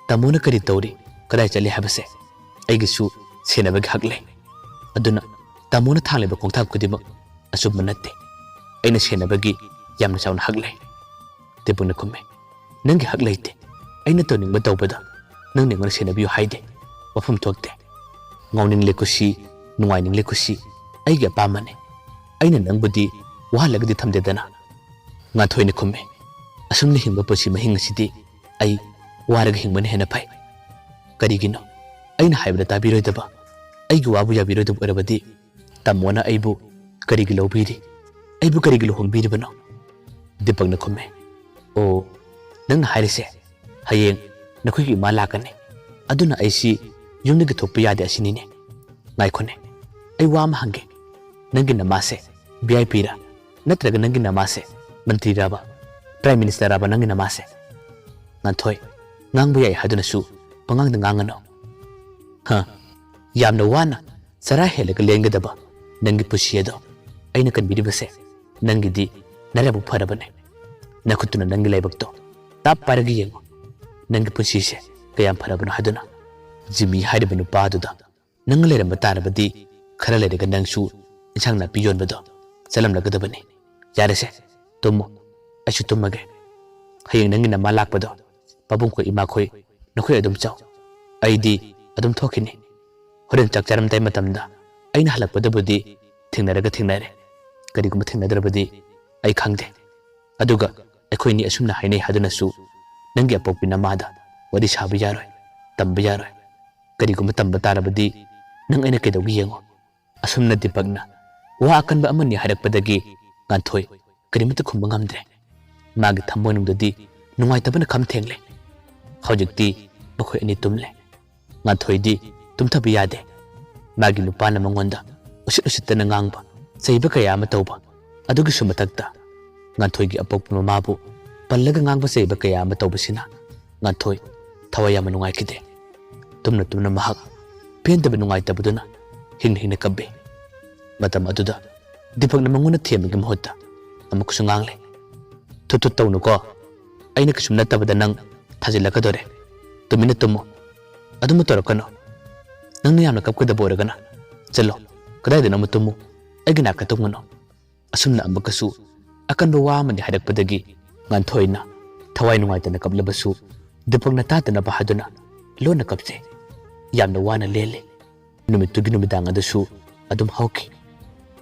ꯇꯥꯃꯣꯅ ꯀꯔꯤ ꯇꯧꯔꯤ, ꯀꯗꯥꯏ ꯆꯠꯂꯤ ꯍꯥꯏꯕꯁꯦ ꯑꯩꯒꯤꯁꯨ ꯁꯦꯟꯅꯕꯒꯤ ꯍꯛ ꯂꯩ꯫ ꯑꯗꯨꯅ ꯇꯥꯃꯣꯅ ꯊꯥꯡꯂꯤꯕ ꯈꯣꯡꯊꯥꯡ ꯈꯨꯗꯤꯡꯃꯛ ꯑꯆꯨꯝꯕ ꯅꯠꯇꯦ꯫ ꯑꯩꯅ ꯁꯦꯟꯅꯕꯒꯤ ꯌꯥꯝꯅ ꯆꯥꯎꯅ ꯍꯛ ꯂꯩ"꯫ ꯗꯤꯄꯛꯅ ꯈꯨꯝꯃꯦ, "ꯅꯪꯒꯤ ꯍꯛ ꯂꯩꯇꯦ꯫ ꯑꯩꯅ ꯇꯧꯅꯤꯡꯕ ꯇꯧꯕꯗ ꯅꯪꯅ ꯑꯩꯉꯣꯟꯗ ꯁꯦꯟꯅꯕꯤꯌꯨ ꯍꯥꯏꯗꯦ꯫ ꯋꯥꯐꯝ ꯊꯣꯛꯇꯦ꯫ ꯉꯥꯎꯅꯤꯡꯂꯦ ꯀꯨꯁꯤ, ꯅꯨꯡꯉꯥꯏꯅꯤꯡꯂꯦ ꯀꯨꯁꯤ, ꯑꯩꯒꯤ ꯑꯄꯥꯝꯕꯅꯤ꯫ ꯑꯩꯅ ꯅꯪꯕꯨꯗꯤ ꯋꯥꯍꯜꯂꯒꯗꯤ ꯊꯝꯗꯦꯗꯅ"꯫ ꯉꯥꯟꯊꯣꯏꯅ ꯈꯨꯝꯃꯦ, "ꯑꯁꯨꯝꯅ ꯍꯤꯡꯕ ꯄꯨꯟꯁꯤ ꯃꯍꯤꯡ ꯑꯁꯤꯗꯤ ꯑꯩ ꯋꯥꯔꯒ ꯍꯤꯡꯕꯅ ꯍꯦꯟꯅ ꯐꯩ꯫ ꯀꯔꯤꯒꯤꯅꯣ ꯑꯩꯅ ꯍꯥꯏꯕꯗ ꯇꯥꯕꯤꯔꯣꯏꯗꯕ? ꯑꯩꯒꯤ ꯋꯥꯕꯨ ꯌꯥꯕꯤꯔꯣꯏꯗꯕ ꯑꯣꯏꯔꯕꯗꯤ ꯇꯥꯃꯣꯅ ꯑꯩꯕꯨ ꯀꯔꯤꯒꯤ ꯂꯧꯕꯤꯔꯤ? ꯑꯩꯕꯨ ꯀꯔꯤꯒꯤ ꯂꯨꯍꯣꯡꯕꯤꯔꯤꯕꯅꯣ?" ꯗꯤꯄꯛꯅ ꯈꯨꯝꯃꯦ, "ꯑꯣ, ꯅꯪꯅ ꯍꯥꯏꯔꯤꯁꯦ ꯍꯌꯦꯡ ꯅꯈꯣꯏꯒꯤ ꯏꯃꯥ ꯂꯥꯛꯀꯅꯤ, ꯑꯗꯨꯅ ꯑꯩꯁꯤ ꯌꯨꯝꯗꯒꯤ ꯊꯣꯛꯄ ꯌꯥꯗꯦ ꯑꯁꯤꯅꯤꯅꯦ? ꯉꯥꯏꯈꯣꯅꯦ, ꯑꯩ ꯋꯥ ꯑꯃ ꯍꯪꯒꯦ꯫ ꯅꯪꯒꯤ ꯅꯃꯥꯁꯦ ꯚꯤ ꯑꯥꯏ ꯄꯤꯔꯥ? ꯅꯠꯇ꯭ꯔꯒ ꯅꯪꯒꯤ ꯅꯃꯥꯁꯦ ꯃꯟꯇ꯭ꯔꯤꯔꯕ? ꯄ꯭ꯔꯥꯏꯝ ꯃꯤꯅꯤꯁꯇꯔꯔꯕ ꯅꯪꯒꯤ ꯅꯃꯥꯁꯦ?" ꯉꯥꯟꯊꯣꯏ, ꯉꯥꯡꯕ ꯌꯥꯏ ꯍꯥꯏꯗꯨꯅꯁꯨ ꯄꯉꯥꯡꯗ ꯉꯥꯡꯒꯅꯨ꯫ ꯍ, ꯌꯥꯝꯅ ꯋꯥꯅ ꯆꯔꯥ ꯍꯦꯜꯂꯒ ꯂꯦꯟꯒꯗꯕ ꯅꯪꯒꯤ ꯄꯨꯟꯁꯤ ꯑꯗꯣ ꯑꯩꯅ ꯀꯟꯕꯤꯔꯤꯕꯁꯦ ꯅꯪꯒꯤꯗꯤ ꯅꯔꯥꯏꯕꯛ ꯐꯔꯕꯅꯦ꯫ ꯅꯈꯨꯠꯇꯨꯅ ꯅꯪꯒꯤ ꯂꯥꯏꯕꯛꯇꯣ ꯇꯥꯞ ꯄꯥꯏꯔꯒ ꯌꯦꯡꯉꯨ꯫ ꯅꯪꯒꯤ ꯄꯨꯟꯁꯤꯁꯦ ꯀꯌꯥꯝ ꯐꯔꯕꯅꯣ ꯍꯥꯏꯗꯨꯅ꯫ ꯖꯤꯃꯤ ꯍꯥꯏꯔꯤꯕ ꯅꯨꯄꯥ ꯑꯗꯨꯗ ꯅꯪ ꯂꯩꯔꯝꯕ ꯇꯥꯔꯕꯗꯤ ꯈꯔ ꯂꯩꯔꯒ ꯅꯪꯁꯨ ꯏꯟꯁꯥꯡ ꯅꯥꯄꯤ ꯌꯣꯟꯕꯗꯣ ꯆꯠꯂꯝꯂꯒꯗꯕꯅꯤ꯫ ꯌꯥꯔꯦꯁꯦ, ꯇꯨꯝꯃꯣ, ꯑꯩꯁꯨ ꯇꯨꯝꯃꯒꯦ꯫ ꯍꯌꯦꯡ ꯅꯪꯒꯤ ꯅꯃꯥ ꯂꯥꯛꯄꯗꯣ ꯄꯥꯕꯨꯡꯈꯣꯏ ꯏꯃꯥꯈꯣꯏ ꯅꯈꯣꯏ ꯑꯗꯨꯝ ꯆꯥꯎ, ꯑꯩꯗꯤ ꯑꯗꯨꯝ ꯊꯣꯛꯈꯤꯅꯤ꯫ ꯍꯣꯔꯦꯟ ꯆꯥꯛ ꯆꯥꯔꯝꯗꯥꯏ ꯃꯇꯝꯗ ꯑꯩꯅ ꯍꯜꯂꯛꯄꯗꯕꯨꯗꯤ ꯊꯦꯡꯅꯔꯒ ꯊꯦꯡꯅꯔꯦ, ꯀꯔꯤꯒꯨꯝꯕ ꯊꯦꯡꯅꯗ꯭ꯔꯕꯗꯤ ꯑꯩ ꯈꯪꯗꯦ꯫ ꯑꯗꯨꯒ ꯑꯩꯈꯣꯏꯅꯤ ꯑꯁꯨꯝꯅ ꯍꯥꯏꯅꯩ ꯍꯥꯏꯗꯨꯅꯁꯨ ꯅꯪꯒꯤ ꯑꯄꯣꯛꯄꯤ ꯅꯃꯥꯗ ꯋꯥꯔꯤ ꯁꯥꯕ ꯌꯥꯔꯣꯏ, ꯇꯝꯕ ꯌꯥꯔꯣꯏ꯫ ꯀꯔꯤꯒꯨꯝꯕ ꯇꯝꯕ ꯇꯥꯔꯕꯗꯤ ꯅꯪ ꯑꯩꯅ ꯀꯩꯗꯧꯒꯦ ꯌꯦꯡꯉꯣ꯫ ꯑꯁꯨꯝꯅ ꯗꯤꯄꯛꯅ ꯋꯥ ꯑꯀꯟꯕ ꯑꯃꯅꯤ ꯍꯥꯏꯔꯛꯄꯗꯒꯤ ꯉꯥꯟꯊꯣꯏ ꯀꯔꯤꯃꯠꯇ ꯈꯨꯝꯕ ꯉꯝꯗ꯭ꯔꯦ꯫ ꯃꯥꯒꯤ ꯊꯃꯣꯏꯅꯨꯡꯗꯗꯤ ꯅꯨꯡꯉꯥꯏꯇꯕꯅ ꯈꯝ ꯊꯦꯡꯂꯦ꯫ ꯍꯧꯖꯤꯛꯇꯤ ꯃꯈꯣꯏ ꯑꯅꯤ ꯇꯨꯝꯂꯦ꯫ ꯉꯥꯟꯊꯣꯏꯗꯤ ꯇꯨꯝꯊꯕ ꯌꯥꯗꯦ꯫ ꯃꯥꯒꯤ ꯅꯨꯄꯥꯅ ꯃꯉꯣꯟꯗ ꯎꯁꯤꯠ ꯎꯁꯤꯠꯇꯅ ꯉꯥꯡꯕ, ꯆꯩꯕ ꯀꯌꯥ ꯑꯃ ꯇꯧꯕ, ꯑꯗꯨꯒꯤꯁꯨ ꯃꯊꯛꯇ ꯉꯥꯟꯊꯣꯏꯒꯤ ꯑꯄꯣꯛꯄ ꯃꯃꯥꯕꯨ ꯄꯜꯂꯒ ꯉꯥꯡꯕ ꯆꯩꯕ ꯀꯌꯥ ꯑꯃ ꯇꯧꯕꯁꯤꯅ ꯉꯥꯟꯊꯣꯏ ꯊꯋꯥꯏ ꯌꯥꯝꯅ ꯅꯨꯡꯉꯥꯏꯈꯤꯗꯦ꯫ ꯇꯨꯝꯅ ꯇꯨꯝꯅ ꯃꯍꯥꯛ ꯄꯦꯟꯗꯕ ꯅꯨꯡꯉꯥꯏꯇꯕꯗꯨꯅ ꯍꯤꯡꯅ ꯍꯤꯡꯅ ꯀꯞꯄꯤ꯫ ꯃꯇꯝ ꯑꯗꯨꯗ ꯗꯤꯄꯛꯅ ꯃꯉꯣꯟꯗ ꯊꯦꯝꯕꯒꯤ ꯃꯍꯨꯠꯇ ꯑꯃꯨꯛꯀꯁꯨ ꯉꯥꯡꯂꯦ꯫ "ꯊꯨꯠ ꯊꯨꯠ ꯇꯧꯅꯨꯀꯣ, ꯑꯩꯅ ꯀꯩꯁꯨꯝ ꯅꯠꯇꯕꯗ ꯅꯪ ꯊꯥꯖꯤꯜꯂꯛꯀꯗꯣꯔꯦ꯫ ꯇꯨꯃꯤꯟꯅ ꯇꯨꯝꯃꯨ, ꯑꯗꯨꯝꯕ ꯇꯧꯔꯛꯀꯅꯨ꯫ ꯅꯪꯅ ꯌꯥꯝꯅ ꯀꯞꯀꯗꯕ ꯑꯣꯏꯔꯒꯅ ꯆꯠꯂꯣ, ꯀꯗꯥꯏꯗꯅꯣ ꯑꯃ ꯇꯨꯝꯃꯨ, ꯑꯩꯒꯤ ꯅꯥꯛꯇ ꯇꯨꯝꯒꯅꯨ꯫" ꯑꯁꯨꯝꯅ ꯑꯃꯨꯛꯀꯁꯨ ꯑꯀꯟꯕ ꯋꯥ ꯑꯃꯅꯤ ꯍꯥꯏꯔꯛꯄꯗꯒꯤ ꯉꯥꯟꯊꯣꯏꯅ ꯊꯋꯥꯏ ꯅꯨꯡꯉꯥꯏꯇꯅ ꯀꯞꯂꯕꯁꯨ ꯗꯤꯄꯛꯅ ꯇꯥꯗꯅꯕ ꯍꯥꯏꯗꯨꯅ ꯂꯣꯟꯅ ꯀꯞꯆꯩ꯫ ꯌꯥꯝꯅ ꯋꯥꯅ ꯂꯦꯜꯂꯤ꯫ ꯅꯨꯃꯤꯠꯇꯨꯒꯤ ꯅꯨꯃꯤꯗꯥꯡ ꯑꯗꯨꯁꯨ ꯑꯗꯨꯝ ꯍꯧꯈꯤ꯫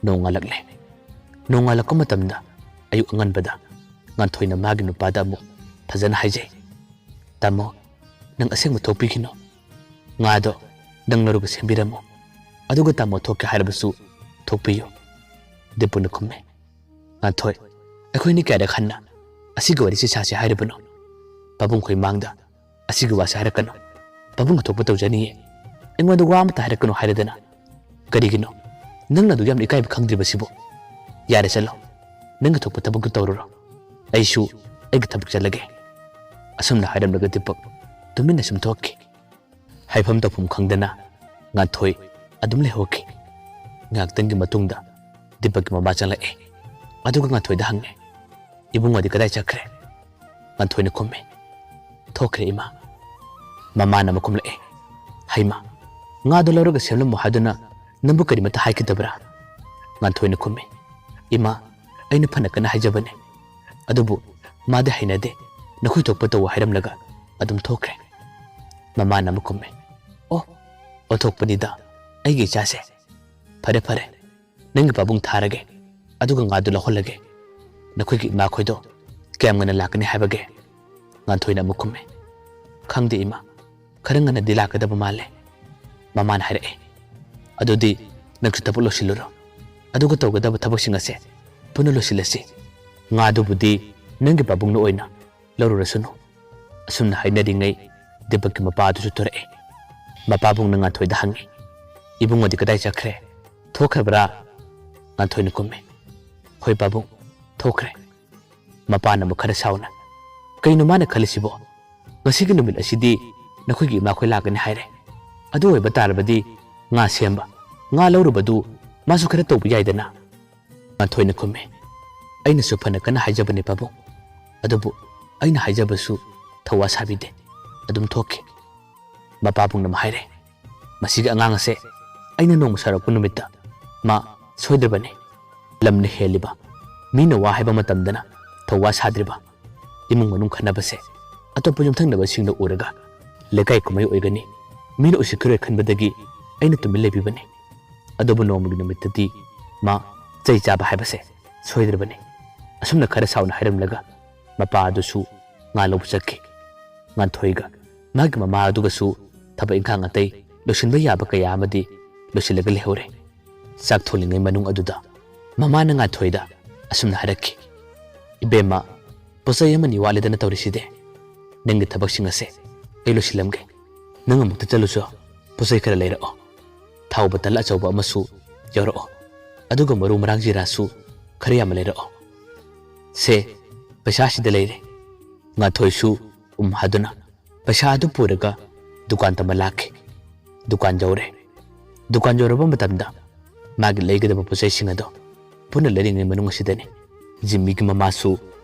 ꯅꯣꯡꯉꯥꯜꯂꯛꯂꯦ꯫ ꯅꯣꯡꯉꯥꯜꯂꯛꯄ ꯃꯇꯝꯗ ꯑꯌꯨꯛ ꯑꯉꯟꯕꯗ ꯉꯥꯟꯊꯣꯏꯅ ꯃꯥꯒꯤ ꯅꯨꯄꯥꯗ ꯑꯃꯨꯛ ꯐꯖꯅ ꯍꯥꯏꯖꯩ, "ꯇꯥꯃꯣ, ꯅꯪ ꯑꯁꯦꯡꯕ ꯊꯣꯛꯄꯤꯈꯤꯅꯣ꯫ ꯉꯥꯗꯣ ꯅꯪ ꯂꯧꯔꯒ ꯁꯦꯝꯕꯤꯔꯝꯃꯣ꯫ ꯑꯗꯨꯒ ꯇꯥꯃꯣ ꯊꯣꯛꯀꯦ ꯍꯥꯏꯔꯕꯁꯨ ꯊꯣꯛꯄꯤꯌꯨ꯫" ꯗꯤꯄꯨꯅ ꯈꯨꯝꯃꯦ, "ꯉꯥꯟꯊꯣꯏ, ꯑꯩꯈꯣꯏꯅꯤ ꯀꯌꯥꯔꯛ ꯍꯟꯅ ꯑꯁꯤꯒꯤ ꯋꯥꯔꯤꯁꯤ ꯁꯥꯁꯤ ꯍꯥꯏꯔꯤꯕꯅꯣ? ꯄꯥꯕꯨꯡꯈꯣꯏ ꯃꯥꯡꯗ ꯑꯁꯤꯒꯤ ꯋꯥꯁꯦ ꯍꯥꯏꯔꯛꯀꯅꯨ꯫ ꯄꯥꯕꯨꯡ ꯑꯊꯣꯛꯄ ꯇꯧꯖꯅꯤꯌꯦ꯫ ꯑꯩꯉꯣꯟꯗ ꯋꯥ ꯑꯃꯇ ꯍꯥꯏꯔꯛꯀꯅꯨ ꯍꯥꯏꯔꯗꯅ꯫ ꯀꯔꯤꯒꯤꯅꯣ ꯅꯪꯅ ꯑꯗꯨ ꯌꯥꯝꯅ ꯏꯀꯥꯏꯕ ꯈꯪꯗ꯭ꯔꯤꯕꯁꯤꯕꯨ? ꯌꯥꯔꯦ, ꯆꯠꯂꯣ꯫ ꯅꯪꯒꯤ ꯊꯣꯛꯄ ꯊꯕꯛꯇꯨ ꯇꯧꯔꯨꯔꯣ꯫ ꯑꯩꯁꯨ ꯑꯩꯒꯤ ꯊꯕꯛ ꯆꯠꯂꯒꯦ꯫" ꯑꯁꯨꯝꯅ ꯍꯥꯏꯔꯝꯂꯒ ꯗꯤꯄꯛ ꯇꯨꯃꯤꯟꯅ ꯁꯨꯝ ꯊꯣꯛꯈꯤ꯫ ꯍꯥꯏꯐꯝ ꯇꯧꯐꯝ ꯈꯪꯗꯅ ꯉꯥꯟꯊꯣꯏ ꯑꯗꯨꯝ ꯂꯩꯍꯧꯈꯤ꯫ ꯉꯥꯏꯍꯥꯛꯇꯪꯒꯤ ꯃꯇꯨꯡꯗ ꯗꯤꯄꯛꯀꯤ ꯃꯃꯥ ꯆꯪꯂꯛꯑꯦ꯫ ꯑꯗꯨꯒ ꯉꯥꯟꯊꯣꯏꯗ ꯍꯪꯉꯦ, "ꯏꯕꯨꯡꯉꯣꯗꯤ ꯀꯗꯥꯏ ꯆꯠꯈ꯭ꯔꯦ?" ꯉꯥꯟꯊꯣꯏꯅ ꯈꯨꯝꯃꯦ, "ꯊꯣꯛꯈ꯭ꯔꯦ, ꯏꯃꯥ꯫" ꯃꯃꯥꯅ ꯑꯃꯨꯛ ꯈꯨꯝꯂꯛꯑꯦ, "ꯍꯩꯃꯥ, ꯉꯥꯗꯣ ꯂꯧꯔꯒ ꯁꯦꯝꯂꯝꯃꯣ ꯍꯥꯏꯗꯨꯅ ꯅꯪꯕꯨ ꯀꯔꯤꯃꯠꯇ ꯍꯥꯏꯈꯤꯗꯕ꯭ꯔꯥ?" ꯉꯥꯟꯊꯣꯏꯅ ꯈꯨꯝꯃꯦ, "ꯏꯃꯥ, ꯑꯩꯅ ꯐꯅ ꯀꯟꯅ ꯍꯥꯏꯖꯕꯅꯦ, ꯑꯗꯨꯕꯨ ꯃꯥꯗꯤ ꯍꯩꯅꯗꯦ, ꯅꯈꯣꯏ ꯊꯣꯛꯄ ꯇꯧ ꯍꯥꯏꯔꯝꯂꯒ ꯑꯗꯨꯝ ꯊꯣꯛꯈ꯭ꯔꯦ꯫" ꯃꯃꯥꯅ ꯑꯃꯨꯛ ꯈꯨꯝꯃꯦ, "ꯑꯣ, ꯑꯣꯟꯊꯣꯛꯄꯅꯤꯗ ꯑꯩꯒꯤ ꯏꯆꯥꯁꯦ꯫ ꯐꯔꯦ ꯐꯔꯦ, ꯅꯪꯒꯤ ꯄꯥꯕꯨꯡ ꯊꯥꯔꯒꯦ, ꯑꯗꯨꯒ ꯉꯥꯗꯨ ꯂꯧꯍꯜꯂꯒꯦ꯫ ꯅꯈꯣꯏꯒꯤ ꯏꯃꯥꯈꯣꯏꯗꯣ ꯀꯌꯥꯝ ꯉꯟꯅ ꯂꯥꯛꯀꯅꯤ ꯍꯥꯏꯕꯒꯦ?" ꯉꯥꯟꯊꯣꯏꯅ ꯑꯃꯨꯛ ꯈꯨꯝꯃꯦ, "ꯈꯪꯗꯦ ꯏꯃꯥ, ꯈꯔ ꯉꯟꯅꯗꯤ ꯂꯥꯛꯀꯗꯕ ꯃꯥꯜꯂꯦ", ꯃꯃꯥꯅ ꯍꯥꯏꯔꯛꯑꯦ꯫ "ꯑꯗꯨꯗꯤ ꯅꯪꯁꯨ ꯊꯕꯛ ꯂꯣꯏꯁꯤꯜꯂꯨꯔꯣ, ꯑꯗꯨꯒ ꯇꯧꯒꯗꯕ ꯊꯕꯛꯁꯤꯡ ꯑꯁꯦ ꯄꯨꯟꯅ ꯂꯣꯏꯁꯤꯜꯂꯁꯤ꯫ ꯉꯥꯗꯨꯕꯨꯗꯤ ꯅꯪꯒꯤ ꯄꯥꯕꯨꯡꯅ ꯑꯣꯏꯅ ꯂꯧꯔꯨꯔꯁꯅꯨ꯫" ꯑꯁꯨꯝꯅ ꯍꯥꯏꯅꯔꯤꯉꯩ ꯗꯤꯄꯛꯀꯤ ꯃꯄꯥꯗꯨꯁꯨ ꯊꯣꯔꯛꯑꯦ꯫ ꯃꯄꯥꯕꯨꯡꯅ ꯉꯥꯟꯊꯣꯏꯗ ꯍꯪꯉꯤ, "ꯏꯕꯨꯡꯉꯣꯗꯤ ꯀꯗꯥꯏ ꯆꯠꯈ꯭ꯔꯦ? ꯊꯣꯛꯈ꯭ꯔꯕ꯭ꯔꯥ?" ꯉꯥꯟꯊꯣꯏꯅ ꯈꯨꯝꯃꯤ, "ꯍꯣꯏ ꯄꯥꯕꯨꯡ, ꯊꯣꯛꯈ꯭ꯔꯦ꯫" ꯃꯄꯥꯅ ꯑꯃꯨꯛ ꯈꯔ ꯁꯥꯎꯅ, "ꯀꯩꯅꯣ ꯃꯥꯅ ꯈꯜꯂꯤꯁꯤꯕꯣ? ꯉꯁꯤꯒꯤ ꯅꯨꯃꯤꯠ ꯑꯁꯤꯗꯤ ꯅꯈꯣꯏꯒꯤ ꯏꯃꯥꯈꯣꯏ ꯂꯥꯛꯀꯅꯤ ꯍꯥꯏꯔꯦ꯫ ꯑꯗꯨ ꯑꯣꯏꯕ ꯇꯥꯔꯕꯗꯤ ꯉꯥ ꯁꯦꯝꯕ, ꯉꯥ ꯂꯧꯔꯨꯕꯗꯨ ꯃꯥꯁꯨ ꯈꯔ ꯇꯧꯕ ꯌꯥꯏꯗꯅ?" ꯉꯥꯟꯊꯣꯏꯅ ꯈꯨꯝꯃꯤ, "ꯑꯩꯅꯁꯨ ꯐꯅ ꯀꯟꯅ ꯍꯥꯏꯖꯕꯅꯤ ꯄꯥꯕꯨꯡ, ꯑꯗꯨꯕꯨ ꯑꯩꯅ ꯍꯥꯏꯖꯕꯁꯨ ꯊꯧꯋꯥ ꯁꯥꯕꯤꯗꯦ꯫ ꯑꯗꯨꯝ ꯊꯣꯛꯈꯤ꯫" ꯃꯄꯥꯕꯨꯡꯅ ꯑꯃ ꯍꯥꯏꯔꯦ, "ꯃꯁꯤꯒꯤ ꯑꯉꯥꯡ ꯑꯁꯦ ꯑꯩꯅ ꯅꯣꯡꯃ ꯁꯥꯎꯔꯛꯄ ꯅꯨꯃꯤꯠꯇ ꯃꯥ ꯁꯣꯏꯗ꯭ꯔꯕꯅꯤ꯫ ꯂꯝꯅ ꯍꯦꯜꯂꯤꯕ ꯃꯤꯅ ꯋꯥ ꯍꯥꯏꯕ ꯃꯇꯝꯗꯅ ꯊꯧꯋꯥ ꯁꯥꯗ꯭ꯔꯤꯕ, ꯏꯃꯨꯡ ꯃꯅꯨꯡ ꯈꯟꯅꯕꯁꯦ ꯑꯇꯣꯞꯄ ꯌꯨꯝꯊꯪꯅꯕꯁꯤꯡꯅ ꯎꯔꯒ ꯂꯩꯀꯥꯏ ꯀꯨꯝꯍꯩ ꯑꯣꯏꯒꯅꯤ, ꯃꯤꯅ ꯎꯁꯤꯠꯈꯤꯔꯣꯏ ꯈꯟꯕꯗꯒꯤ ꯑꯩꯅ ꯇꯨꯃꯤꯟ ꯂꯩꯕꯤꯕꯅꯤ꯫ ꯑꯗꯨꯕꯨ ꯅꯣꯡꯃꯒꯤ ꯅꯨꯃꯤꯠꯇꯗꯤ ꯃꯥ ꯆꯩ ꯆꯥꯕ ꯍꯥꯏꯕꯁꯦ ꯁꯣꯏꯗ꯭ꯔꯕꯅꯤ꯫" ꯑꯁꯨꯝꯅ ꯈꯔ ꯁꯥꯎꯅ ꯍꯥꯏꯔꯝꯂꯒ ꯃꯄꯥ ꯑꯗꯨꯁꯨ ꯉꯥ ꯂꯧꯕ ꯆꯠꯈꯤ꯫ ꯉꯥꯟꯊꯣꯏꯒ ꯃꯥꯒꯤ ꯃꯃꯥ ꯑꯗꯨꯒꯁꯨ ꯊꯕꯛ ꯏꯪꯈꯥꯡ ꯑꯇꯩ ꯂꯣꯏꯁꯤꯟꯕ ꯌꯥꯕ ꯀꯌꯥ ꯑꯃꯗꯤ ꯂꯣꯏꯁꯤꯜꯂꯒ ꯂꯩꯍꯧꯔꯦ꯫ ꯆꯥꯛ ꯊꯣꯡꯂꯤꯉꯩ ꯃꯅꯨꯡ ꯑꯗꯨꯗ ꯃꯃꯥꯅ ꯉꯥꯟꯊꯣꯏꯗ ꯑꯁꯨꯝꯅ ꯍꯥꯏꯔꯛꯈꯤ, "ꯏꯕꯦꯝꯃ, ꯄꯣꯠꯆꯩ ꯑꯃꯅꯤ ꯋꯥꯠꯂꯦꯗꯅ ꯇꯧꯔꯤꯁꯤꯗꯤ꯫ ꯅꯪꯒꯤ ꯊꯕꯛꯁꯤꯡ ꯑꯁꯦ ꯑꯩ ꯂꯣꯏꯁꯤꯜꯂꯝꯒꯦ꯫ ꯅꯪ ꯑꯃꯨꯛꯇ ꯆꯠꯂꯨꯆꯣ, ꯄꯣꯠꯆꯩ ꯈꯔ ꯂꯩꯔꯛꯑꯣ꯫ ꯊꯥꯎ ꯕꯇꯜ ꯑꯆꯧꯕ ꯑꯃꯁꯨ ꯌꯥꯎꯔꯛꯑꯣ꯫ ꯑꯗꯨꯒ ꯃꯔꯨ ꯃꯔꯥꯡ ꯖꯤꯔꯥꯁꯨ ꯈꯔ ꯌꯥꯝꯅ ꯂꯩꯔꯛꯑꯣ꯫ ꯁꯦ, ꯄꯩꯁꯥ ꯁꯤꯗ ꯂꯩꯔꯦ꯫" ꯉꯥꯟꯊꯣꯏꯁꯨ ꯎꯝ ꯍꯥꯗꯨꯅ ꯄꯩꯁꯥ ꯑꯗꯨ ꯄꯨꯔꯒ ꯗꯨꯀꯥꯟ ꯇꯝꯕ ꯂꯥꯛꯈꯤ꯫ ꯗꯨꯀꯥꯟ ꯌꯧꯔꯦ꯫ ꯗꯨꯀꯥꯟ ꯌꯧꯔꯕ ꯃꯇꯝꯗ ꯃꯥꯒꯤ ꯂꯩꯒꯗꯕ ꯄꯣꯠꯆꯩꯁꯤꯡ ꯑꯗꯣ ꯄꯨꯟꯅ ꯂꯩꯔꯤꯉꯩ ꯃꯅꯨꯡ ꯑꯁꯤꯗꯅꯤ ꯖꯤꯝꯃꯤꯒꯤ ꯃꯃꯥꯁꯨ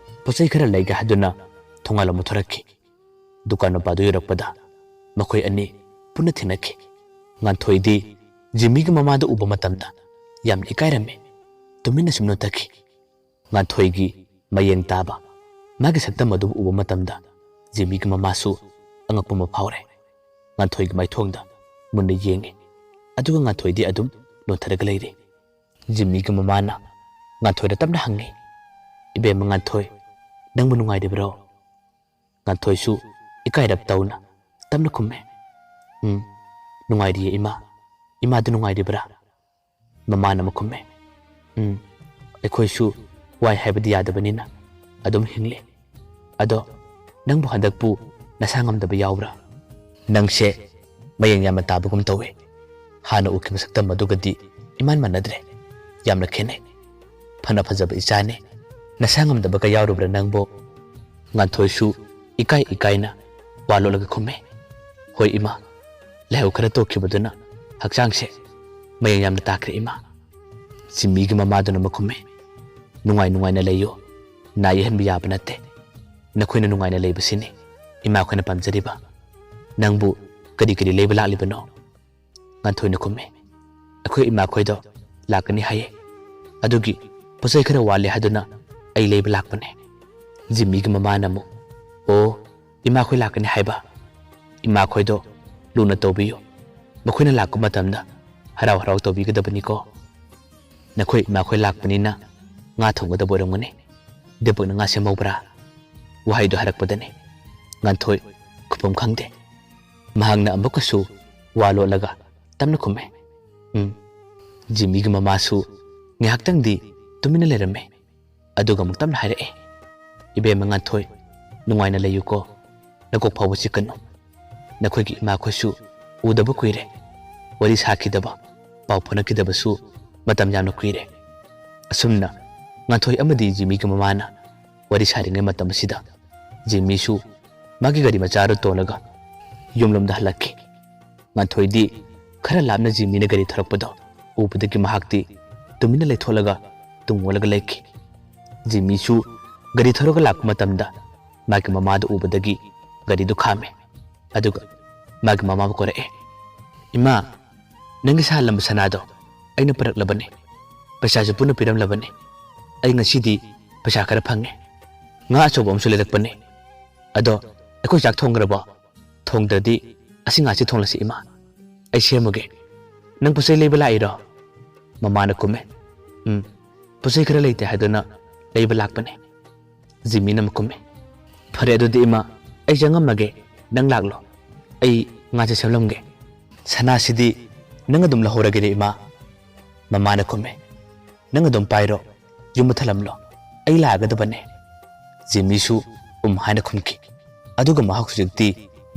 ꯄꯣꯠꯆꯩ ꯈꯔ ꯂꯩꯒꯦ ꯍꯥꯏꯗꯨꯅ ꯊꯣꯡꯒꯥꯜ ꯑꯃ ꯊꯣꯔꯛꯈꯤ꯫ ꯗꯨꯀꯥꯟ ꯃꯄꯥꯗꯨ ꯌꯧꯔꯛꯄꯗ ꯃꯈꯣꯏ ꯑꯅꯤ ꯄꯨꯟꯅ ꯊꯦꯡꯅꯈꯤ꯫ ꯉꯥꯟꯊꯣꯏꯗꯤ ꯖꯤꯝꯃꯤꯒꯤ ꯃꯃꯥꯗꯨ ꯎꯕ ꯃꯇꯝꯗ ꯌꯥꯝꯅ ꯏꯀꯥꯏꯔꯝꯃꯤ꯫ ꯇꯨꯃꯤꯟꯅ ꯁꯨꯝ ꯅꯣꯟꯊꯈꯤ꯫ ꯉꯥꯟꯊꯣꯏꯒꯤ ꯃꯌꯦꯡ ꯇꯥꯕ ꯃꯥꯒꯤ ꯁꯛꯇꯝ ꯑꯗꯨꯕꯨ ꯎꯕ ꯃꯇꯝꯗ ꯖꯤꯝꯃꯤꯒꯤ ꯃꯃꯥꯁꯨ ꯑꯉꯛꯄ ꯑꯃ ꯐꯥꯎꯔꯦ꯫ ꯉꯥꯟꯊꯣꯏꯒꯤ ꯃꯥꯏꯊꯣꯡꯗ ꯃꯨꯟꯅ ꯌꯦꯡꯉꯤ꯫ ꯑꯗꯨꯒ ꯉꯥꯟꯊꯣꯏꯗꯤ ꯑꯗꯨꯝ ꯅꯣꯟꯊꯔꯒ ꯂꯩꯔꯤ꯫ ꯖꯤꯝꯃꯤꯒꯤ ꯃꯃꯥꯅ ꯉꯥꯟꯊꯣꯏꯗ ꯇꯞꯅ ꯍꯪꯉꯤ, "ꯏꯕꯦꯝꯃ ꯉꯥꯟꯊꯣꯏ, ꯅꯪꯕꯨ ꯅꯨꯡꯉꯥꯏꯔꯤꯕ꯭ꯔꯣ?" ꯉꯥꯟꯊꯣꯏꯁꯨ ꯏꯀꯥꯏꯔꯞ ꯇꯧꯅ ꯇꯞꯅ ꯈꯨꯝꯃꯦ, "ꯎꯝ, ꯅꯨꯡꯉꯥꯏꯔꯤꯌꯦ ꯏꯃꯥ꯫ ꯏꯃꯥꯗꯨ ꯅꯨꯡꯉꯥꯏꯔꯤꯕ꯭ꯔꯥ?" ꯃꯃꯥꯅ ꯑꯃꯨꯛ ꯈꯨꯝꯃꯦ, "ꯎꯝ, ꯑꯩꯈꯣꯏꯁꯨ ꯋꯥꯏ ꯍꯥꯏꯕꯗꯤ ꯌꯥꯗꯕꯅꯤꯅ ꯑꯗꯨꯝ ꯍꯤꯡꯂꯤ꯫ ꯑꯗꯣ ꯅꯪꯕꯨ ꯍꯟꯗꯛꯄꯨ ꯅꯁꯥ ꯉꯝꯗꯕ ꯌꯥꯎꯕ꯭ꯔꯥ? ꯅꯪꯁꯦ ꯃꯌꯦꯡ ꯌꯥꯝꯅ ꯇꯥꯕꯒꯨꯝ ꯇꯧꯏ꯫ ꯍꯥꯟꯅ ꯎꯈꯤꯕ ꯁꯛꯇꯝ ꯑꯗꯨꯒꯗꯤ ꯏꯃꯥꯟ ꯃꯥꯟꯅꯗ꯭ꯔꯦ꯫ ꯌꯥꯝꯅ ꯈꯦꯠꯅꯩ꯫ ꯐꯅ ꯐꯖꯕ ꯏꯆꯥꯅꯤ꯫ ꯅꯁꯥ ꯉꯝꯗꯕꯒ ꯌꯥꯎꯔꯨꯕ꯭ꯔꯥ ꯅꯪꯕꯨ?" ꯉꯥꯟꯊꯣꯏꯁꯨ ꯏꯀꯥꯏ ꯏꯀꯥꯏꯅ ꯋꯥ ꯂꯣꯠꯂꯒ ꯈꯨꯝꯃꯦ, "ꯍꯣꯏ ꯏꯃꯥ, ꯂꯥꯏꯍꯧ ꯈꯔ ꯇꯧꯈꯤꯕꯗꯨꯅ ꯍꯛꯆꯥꯡꯁꯦ ꯃꯌꯦꯡ ꯌꯥꯝꯅ ꯇꯥꯈ꯭ꯔꯦ ꯏꯃꯥ꯫ ꯁꯤꯃꯤꯒꯤ ꯃꯃꯥꯗꯨꯅ ꯑꯃꯨꯛ ꯈꯨꯝꯃꯦ, "ꯅꯨꯡꯉꯥꯏ ꯅꯨꯡꯉꯥꯏꯅ ꯂꯩꯌꯨ, ꯅꯥ ꯌꯦꯛꯍꯟꯕ ꯌꯥꯕ ꯅꯠꯇꯦ꯫ ꯅꯈꯣꯏꯅ ꯅꯨꯡꯉꯥꯏꯅ ꯂꯩꯕꯁꯤꯅꯤ ꯏꯃꯥ ꯑꯩꯈꯣꯏꯅ ꯄꯥꯝꯖꯔꯤꯕ꯫ ꯅꯪꯕꯨ ꯀꯔꯤ ꯀꯔꯤ ꯂꯩꯕ ꯂꯥꯛꯂꯤꯕꯅꯣ?" ꯉꯥꯟꯊꯣꯏꯅ ꯈꯨꯝꯃꯦ, "ꯑꯩꯈꯣꯏ ꯏꯃꯥꯈꯣꯏꯗꯣ ꯂꯥꯛꯀꯅꯤ ꯍꯥꯏꯌꯦ, ꯑꯗꯨꯒꯤ ꯄꯣꯠꯆꯩ ꯈꯔ ꯋꯥꯠꯂꯦ ꯍꯥꯏꯗꯨꯅ ꯑꯩ ꯂꯩꯕ ꯂꯥꯛꯄꯅꯦ꯫" ꯖꯤꯝꯃꯤꯒꯤ ꯃꯃꯥꯅ ꯑꯃꯨꯛ, "ꯑꯣ, ꯏꯃꯥꯈꯣꯏ ꯂꯥꯛꯀꯅꯤ ꯍꯥꯏꯕ? ꯏꯃꯥꯈꯣꯏꯗꯣ ꯂꯨꯅ ꯇꯧꯕꯤꯌꯨ꯫ ꯃꯈꯣꯏꯅ ꯂꯥꯛꯄ ꯃꯇꯝꯗ ꯍꯔꯥꯎ ꯍꯔꯥꯎ ꯇꯧꯕꯤꯒꯗꯕꯅꯤꯀꯣ꯫ ꯅꯈꯣꯏ ꯏꯃꯥꯈꯣꯏ ꯂꯥꯛꯄꯅꯤꯅ ꯉꯥ ꯊꯣꯡꯒꯗꯕ ꯑꯣꯏꯔꯝꯒꯅꯤ꯫ ꯗꯤꯄꯛꯅ ꯉꯥ ꯁꯦꯝꯍꯧꯕ꯭ꯔꯥ?" ꯋꯥꯍꯩꯗꯣ ꯍꯥꯏꯔꯛꯄꯗꯅꯤ ꯉꯥꯟꯊꯣꯏ ꯈꯨꯐꯝ ꯈꯪꯗꯦ꯫ ꯃꯍꯥꯛꯅ ꯑꯃꯨꯛꯀꯁꯨ ꯋꯥ ꯂꯣꯠꯂꯒ ꯇꯞꯅ ꯈꯨꯝꯃꯦ, "ꯎꯝ꯫" ꯖꯤꯝꯃꯤꯒꯤ ꯃꯃꯥꯁꯨ ꯉꯥꯏꯍꯥꯛꯇꯪꯗꯤ ꯇꯨꯃꯤꯟꯅ ꯂꯩꯔꯝꯃꯦ꯫ ꯑꯗꯨꯒ ꯑꯃꯨꯛ ꯇꯞꯅ ꯍꯥꯏꯔꯛꯑꯦ, "ꯏꯕꯦꯝꯃ ꯉꯥꯟꯊꯣꯏ, ꯅꯨꯡꯉꯥꯏꯅ ꯂꯩꯌꯨꯀꯣ꯫ ꯅꯀꯣꯛ ꯐꯥꯎꯕ ꯆꯤꯛꯀꯅꯨ꯫ ꯅꯈꯣꯏꯒꯤ ꯏꯃꯥꯈꯣꯏꯁꯨ ꯎꯗꯕ ꯀꯨꯏꯔꯦ꯫ ꯋꯥꯔꯤ ꯁꯥꯈꯤꯗꯕ, ꯄꯥꯎ ꯐꯥꯎꯅꯈꯤꯗꯕꯁꯨ ꯃꯇꯝ ꯌꯥꯝꯅ ꯀꯨꯏꯔꯦ꯫" ꯑꯁꯨꯝꯅ ꯉꯥꯟꯊꯣꯏ ꯑꯃꯗꯤ ꯖꯤꯝꯃꯤꯒꯤ ꯃꯃꯥꯅ ꯋꯥꯔꯤ ꯁꯥꯔꯤꯉꯩ ꯃꯇꯝ ꯑꯁꯤꯗ ꯖꯤꯝꯃꯤꯁꯨ ꯃꯥꯒꯤ ꯒꯥꯔꯤ ꯃꯆꯥ ꯑꯗꯨ ꯇꯣꯡꯂꯒ ꯌꯨꯝꯂꯣꯝꯗ ꯍꯜꯂꯛꯈꯤ꯫ ꯉꯥꯟꯊꯣꯏꯗꯤ ꯈꯔ ꯂꯥꯞꯅ ꯖꯤꯝꯃꯤꯅ ꯒꯥꯔꯤ ꯊꯧꯔꯛꯄꯗꯣ ꯎꯕꯗꯒꯤ ꯃꯍꯥꯛꯇꯤ ꯇꯨꯃꯤꯟꯅ ꯂꯩꯊꯣꯛꯂꯒ ꯇꯨꯡ ꯑꯣꯜꯂꯒ ꯂꯩꯈꯤ꯫ ꯖꯤꯝꯃꯤꯁꯨ ꯒꯥꯔꯤ ꯊꯧꯔꯒ ꯂꯥꯛꯄ ꯃꯇꯝꯗ ꯃꯥꯒꯤ ꯃꯃꯥꯗꯨ ꯎꯕꯗꯒꯤ ꯒꯥꯔꯤꯗꯨ ꯈꯥꯝꯃꯦ꯫ ꯑꯗꯨꯒ ꯃꯥꯒꯤ ꯃꯃꯥꯕꯨ ꯀꯧꯔꯛꯑꯦ, "ꯏꯃꯥ, ꯅꯪꯒꯤ ꯁꯥꯍꯜꯂꯝꯕ ꯁꯅꯥꯗꯣ ꯑꯩꯅ ꯄꯨꯔꯛꯂꯕꯅꯤ꯫ ꯄꯩꯁꯥꯁꯨ ꯄꯨꯟꯅ ꯄꯤꯔꯝꯂꯕꯅꯤ꯫ ꯑꯩ ꯉꯁꯤꯗꯤ ꯄꯩꯁꯥ ꯈꯔ ꯐꯪꯉꯦ꯫ ꯉꯥ ꯑꯆꯧꯕ ꯑꯃꯁꯨ ꯂꯩꯔꯛꯄꯅꯤ꯫ ꯑꯗꯣ ꯑꯩꯈꯣꯏ ꯆꯥꯛ ꯊꯣꯡꯈ꯭ꯔꯕꯣ? ꯊꯣꯡꯗ꯭ꯔꯗꯤ "ꯑꯁꯤ ꯉꯥꯁꯤ ꯊꯣꯡꯂꯁꯤ ꯏꯃꯥ, ꯑꯩ ꯁꯦꯝꯃꯒꯦ꯫ ꯅꯪ ꯄꯣꯠꯆꯩ ꯂꯩꯕ ꯂꯥꯛꯏꯔꯣ?" ꯃꯃꯥꯅ ꯈꯨꯝꯃꯦ꯫ "ꯎꯝ, ꯄꯣꯠꯆꯩ ꯈꯔ ꯂꯩꯇꯦ ꯍꯥꯏꯗꯨꯅ ꯂꯩꯕ ꯂꯥꯛꯄꯅꯦ꯫" ꯖꯤꯃꯤꯅ ꯑꯃꯨꯛ ꯈꯨꯝꯃꯦ꯫ "ꯐꯔꯦ ꯑꯗꯨꯗꯤ ꯏꯃꯥ, ꯑꯩ ꯆꯪꯉꯝꯃꯒꯦ, ꯅꯪ ꯂꯥꯛꯂꯣ, ꯑꯩ ꯉꯥꯁꯦ ꯁꯦꯝꯂꯝꯒꯦ꯫" "ꯁꯅꯥꯁꯤꯗꯤ ꯅꯪ ꯑꯗꯨꯝ ꯂꯧꯍꯧꯔꯒꯦꯗ ꯏꯃꯥ꯫" ꯃꯃꯥꯅ ꯈꯨꯝꯃꯦ꯫ "ꯅꯪ ꯑꯗꯨꯝ ꯄꯥꯏꯔꯣ, ꯌꯨꯝ ꯃꯊꯜꯂꯝꯂꯣ, ꯑꯩ ꯂꯥꯛꯑꯒꯗꯕꯅꯦ꯫" ꯖꯤꯃꯤꯁꯨ ꯎꯝ ꯍꯥꯏꯅ ꯈꯨꯝꯈꯤ꯫ ꯑꯗꯨꯒ ꯃꯍꯥꯛ ꯍꯧꯖꯤꯛꯇꯤ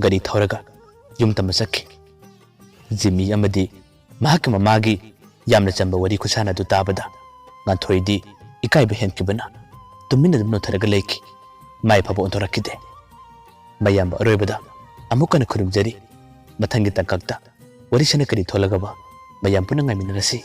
ꯒꯥꯔꯤ ꯊꯧꯔꯒ ꯌꯨꯝ ꯇꯝꯕ ꯆꯠꯈꯤ꯫ ꯖꯤꯃꯤ ꯑꯃꯗꯤ ꯃꯍꯥꯛꯀꯤ ꯃꯃꯥꯒꯤ ꯌꯥꯝꯅ ꯆꯝꯕ ꯋꯥꯔꯤ ꯈꯨꯁꯥꯟꯅ ꯑꯗꯨ ꯇꯥꯕꯗ ꯉꯥꯟꯊꯣꯏꯗꯤ ꯏꯀꯥꯏꯕ ꯍꯦꯟꯈꯤꯕꯅ ꯇꯨꯃꯤꯟꯅ ꯑꯗꯨꯝ ꯅꯣꯟꯊꯔꯒ ꯂꯩꯈꯤ꯫ ꯃꯥꯏ ꯐꯥꯎꯕ ꯑꯣꯟꯊꯣꯔꯛꯈꯤꯗꯦ꯫ ꯃꯌꯥꯝꯕ ꯑꯔꯣꯏꯕꯗ ꯑꯃꯨꯛ ꯍꯟꯅ ꯈꯨꯔꯨꯝꯖꯔꯤ꯫ ꯃꯊꯪꯒꯤ ꯇꯥꯡꯀꯛꯇ ꯋꯥꯔꯤꯁꯤꯅ ꯀꯔꯤ ꯊꯣꯛꯂꯒꯕ ꯃꯌꯥꯝ ꯄꯨꯟꯅ ꯉꯥꯏꯃꯤꯟꯅꯔꯁꯤ꯫